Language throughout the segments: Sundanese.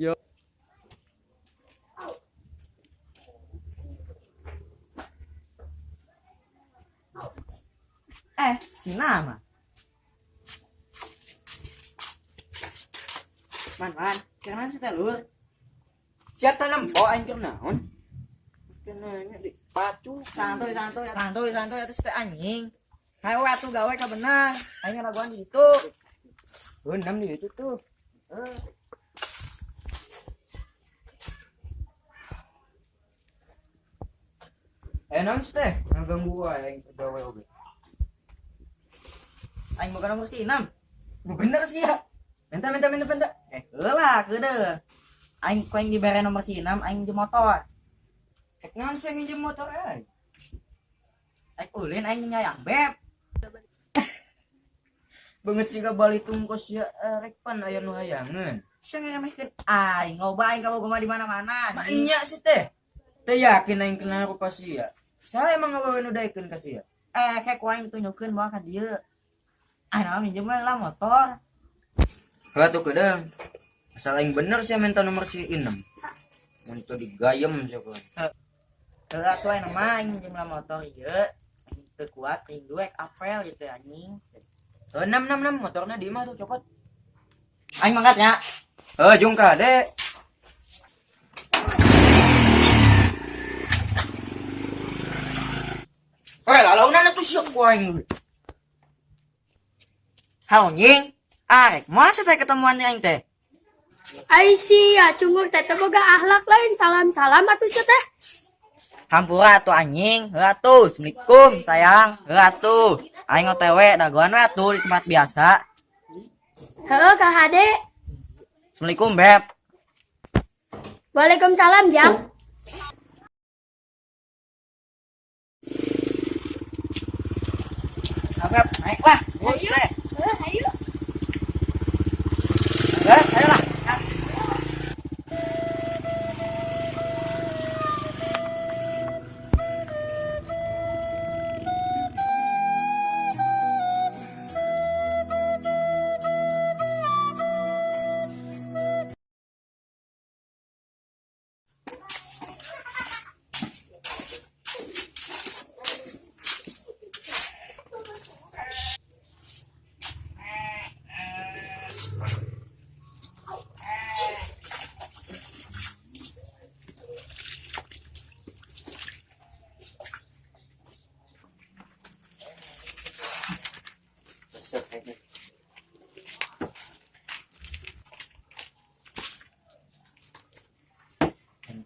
Yo. Eh, si nama. Man, man, kenapa sih teh lur? Sia teh nempo aing keur naon? Kenanya di pacu. Santuy, santuy, santuy, santuy atuh teh anjing. Hayo atuh gawe ka bener. Aing ngadagoan di ditu. Enam di itu tuh. Eh, naon sih teh? Ngaganggu aing gawe oge. Aing boga nomor si enam. Bu bener sih ya. Minta minta minta minta. Eh, heula keudeuh. Aing ku aing dibere nomor si enam, aing di motor. Ek naon sih nginjem motor aing? Aing ulin aing nyayang beb. Banget sih balitung kos ya rek pan aya nu hayangeun. Sia ngeremehkeun aing, loba aing kabogoh mah di mana-mana. Ma iya sih teh. Teh yakin aing kenal rupa sia. Saya emang awewe nu daekeun ka sia. Eh, kayak ku aing ditunjukkeun bawa ka dieu. Ah, naon minjem we lah motor. Heuh tuh kedeung. Asal aing bener sih minta nomor si Inem. Mun teu digayem sia kan. Heeh atuh aing mah aing minjem lah motor ieu. Aing teu kuat aing duek apel gitu anjing. Heuh, enam enam enam motorna di imah tuh copot. Aing mangkat nya. Heuh jung kade. Eh, lalaunan atuh sia ku aing. Halo anjing. Arek, masa teh ketemuan aing teh? Ai sia cungur teh teu boga akhlak lain salam-salam atuh sia teh. Hampura atuh anjing. Heuh atuh, Assalamualaikum sayang. Heuh atuh. Aing OTW dagoan we atuh di tempat biasa. Heuh ka hade. Assalamualaikum beb. Waalaikumsalam Jang. Nah, beb, naik lah. Bos Ayo. teh. Heuh ayo. Geus, ayo lah. Resep kayaknya.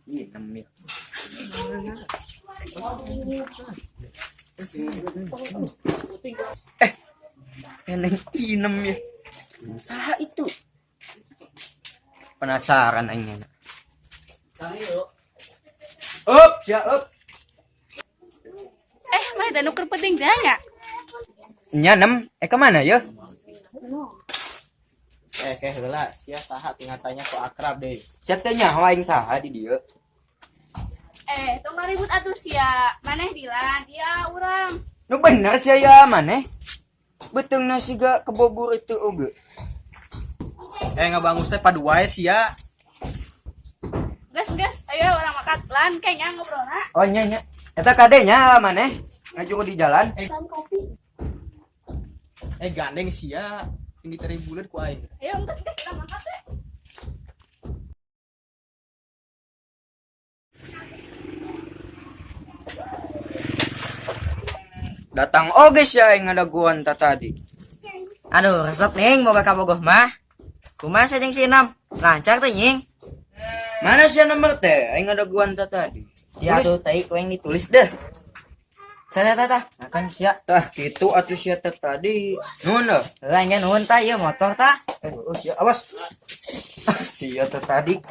Inem ya. Eh, eneng inem ya. Saha itu? Penasaran aing nya. Up, ya up. Eh, mah teh nu keur penting teh nya. Nya nem, eh kemana ya? Eh, keh heula, sia saha tinggal tanya ku akrab deh. Siap teh nyaho aing saha di dieu. Eh, tong ribut atuh sia. Maneh Dilan, dia urang. Nu bener sia ya maneh. Beteungna siga kebobor itu oge. Eh, ngabangus teh padu wae sia. Gas, gas, ayo urang makan lan kayaknya ngobrolna. Oh nya nya. Eta kade nya maneh ngajuru di jalan. Pesan kopi. Eh, gandeng sia sing diteri buleud ku aing. Ayo gas, gas, kita makan teh. Datang oge sia aing ngadaguan ta tadi. Aduh, resep ning boga kabogoh mah. Kumaha sia jeung si Enam? Lancar teh nying. Mana sia nomor teh aing ngadaguan ta tadi. Ya tuh tai ku aing ditulis deh. Tah tah tah tah. Nah, kan sia. Tah kitu atuh sia teh tadi. Nuhun heuh. Heuh aing ge nuhun tah ieu motor tah. Eh, oh sia awas. Ah, sia teh tadi.